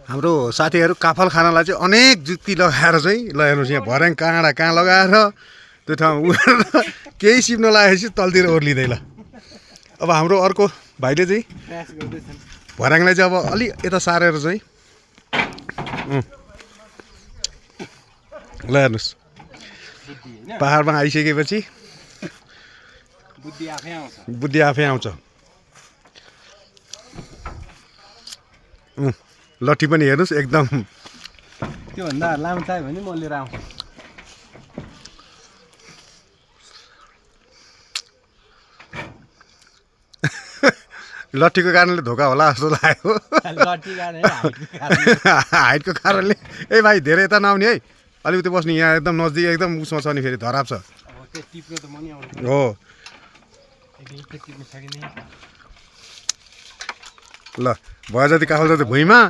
हाम्रो साथीहरू काफल खानालाई चाहिँ अनेक जुक्ति लगाएर चाहिँ ल हेर्नुहोस् यहाँ भर्याङ कहाँ लगाएर त्यो ठाउँ केही सिप्न लागेपछि तलतिर ओर्लिँदै ल। अब हाम्रो अर्को भाइले चाहिँ भर्याङलाई चाहिँ अब अलि यता सारेर चाहिँ ल हेर्नुहोस् पाहाडमा आइसकेपछि बुद्धि आफै आउँछ। लट्ठी पनि हेर्नुहोस् एकदम त्योभन्दा लामो चाहियो भने म लिएर आउँछु। लट्ठीको कारणले धोका होला जस्तो लाग्यो। हाइटको कारणले। ए भाइ धेरै यता नआउने है, अलिकति बस्नु यहाँ एकदम नजिक एकदम उसमा छ नि, फेरि धराप छ हो। ल भयो जति काफल जति भुइँमा।